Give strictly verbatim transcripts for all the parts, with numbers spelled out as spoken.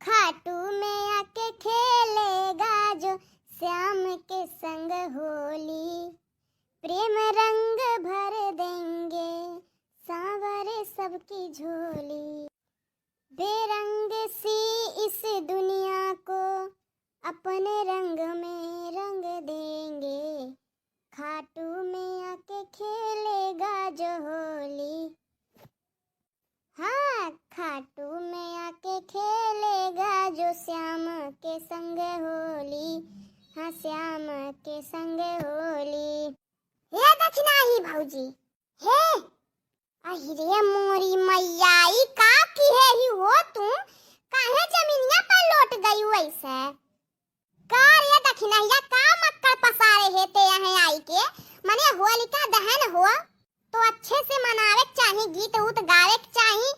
खाटू में आके खेलेगा जो श्याम के संग होली, प्रेम रंग भर देंगे सांवर सबकी झोली। बेरंग सी इस दुनिया को अपने रंग में रंग देंगे, खाटू में आके खेलेगा जो होली। हाँ, खाटू में आके खेलेगा जो श्याम के संग होली, हाँ, श्याम के संग होली। हे दक्षिणाही भौजी, हे, अहि रे मोरी मैया, ई का किहे ही हो तू? काहे जमीनिया पर लोट गई वैसे? का रे दखिनहिया, का मक्कड़ पसारे हे ते यहाँ आई के? मने होलिका दहन हो, तो अच्छे से मनावे के चाही, गीत उत गावे के चाही,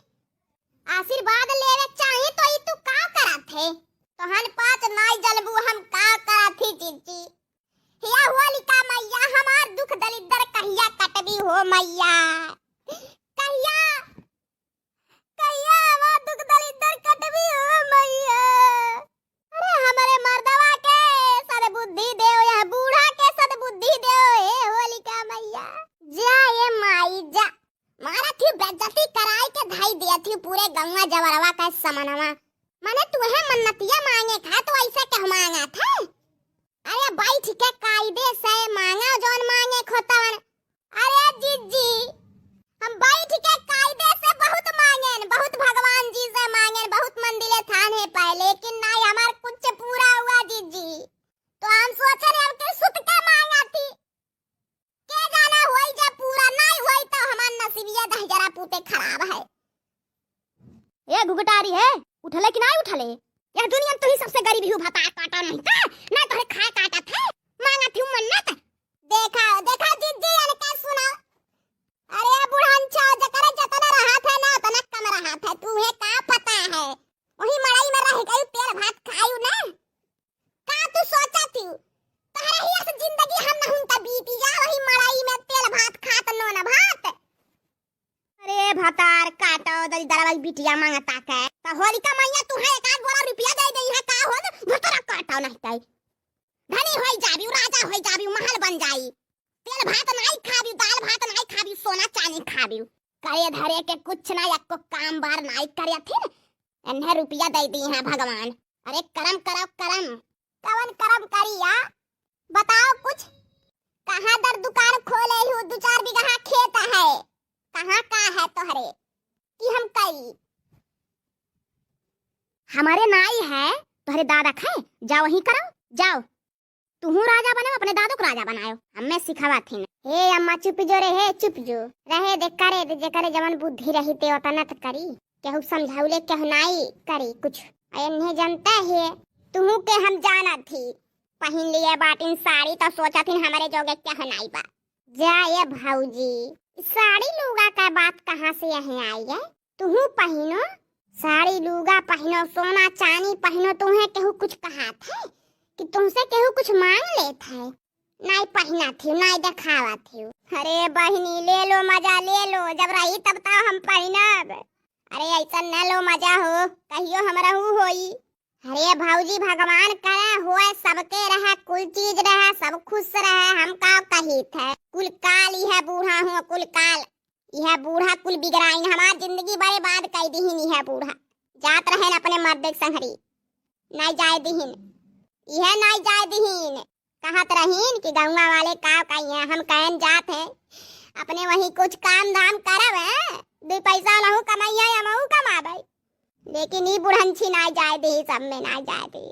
आशीर्वाद लेवे के चाही, तो ई तू का करत हे? तोहन पाँच नाई जलबू, हम का करत ही जीजी? हे होलिका मैया, हमार दुख दलिद्दर कहिया कटबी हो मैया? कहिया, कहिया हमार दुख दलिद्दर कटबी हो मैया? अरे हमरे मर्दवा के सद्बुद्धि देव, यह बूढ़ा के सद्बुद्धि देव, हे होलिका मैया। जा ये माई जा, मारा थी बेइज्जती कराई के धाई दिया थी पूरे गंगा जवरवा का समनवा। मने तुहे मन्नतिया मांगे का तो ऐसे कह मांगा था? अरे बैठ के कायदे से मांगा जौन मांगे खोतवन। अरे जीजी, हम बैठ के कायदे से बहुत मांगेन, बहुत भगवान जी से मांगेन, बहुत मंदिरे थाने पाए, लेकिन नाई हमार कुछ पूरा हुआ जीजी। तो हम सोचन अब के सुत के मांगा थी। के जाने होई जे पूरा नाई होई तो हमार नसीबिया दहिजरा पूते खराब है। ए घुघटारी है, उठले कि नाई उठले? यह दुनिया में तू ही सबसे गरीब ही भतार काटा नहीं का? ना तोहरे खाए काटा थे, मांगा थी मन्नत। देखा, देखा जीजी, अनके सुना। अरे बुढ़न छाव, जकरे जतन रहा थे ना, उतना कम रहा थे। तुहे का पता है? वही मड़ई में रह गई, तेल भात खायू ना। का तू सोचत हू? तोहरे ही अस जिंदगी हम नहुन त बीती जा, वही मड़ई में तेल भात खात, नोन भात। अरे भतार काटो, दलिदरवा बिटिया मांगता के। त होलिका मैया तुहे एक आध बोरा रुपया दे दे है का हो? भतार काटो नहीं तई। धनी होई जाबी, राजा होई जाबी, महल बन जाई। तेल भात नाई खाबी, दाल भात नाई खाबी, सोना चानी खाबी। करे धरे के कुछ ना, एको काम बार नाई करे थिन। एन्हे रुपया दे दी हैं भगवान। अरे करम करो करम। कवन करम करिया? बताओ कुछ। कहाँ दर दुकान खोले हू? दू चार बीघा खेत है, कहाँ का है तोहरे कि हम करी? हमारे नाई है, तोहरे दादा खाए, जाओ वहीं करो, जाओ। तुहू राजा बनो, अपने दादो को राजा बनायो, हमें सिखावा थिन। हे अम्मा चुप जो रे, हे चुप जो। रहे दे, करे दे, जेकरे जवन बुद्धि रही ते ओतना त करी। केहू समझौले केहू नाई करी कुछ। एन्हे जनता है, तुहू के हम जानत थी। पहिन लिए बाटिन साड़ी तो सोचत हिन हमरे जोगे केहू नाई बा। जा ये भौजी, ई साड़ी लूगा का बात कहाँ से यहीं आई है? तुहू पहिनो, साड़ी लूगा पहिनो, सोना चानी पहिनो, तुहे केहू कुछ कहात है कि तुमसे केहू कुछ मांग लेत है? नाई पहिना थी, नाई देखावा थी। अरे बहिनी, ले लो मजा, ले लो, जब रही तब तो हम पहिनब। अरे ऐसा न लो मजा हो, कहियो हमरहू होई। अरे भौजी, भगवान करे होए, सबके रहे, कुल चीज रहे, सब खुश रहे, हम का कहित है। कुल काल इहे बूढ़ा हुआ, कुल काल। इहे बूढ़ा कुल बिगड़ाइन, हमार जिंदगी बर्बाद कई दिहिन इहे बूढ़ा। जात रहेन अपने मर्दे के संहरी, नाई जाए दिहिन, इहे नाई जाए दिहिन। कहत रहीन कि गौवा वाले का कहिए, हम कहन जात है, अपने वहीं कुछ काम धाम करब, हैं? दुई पैसा नहू कमैया, हमहू कमाबै। लेकिन ई बुढ़ंछी नाई जाए दी, सब में नाई जाए दी।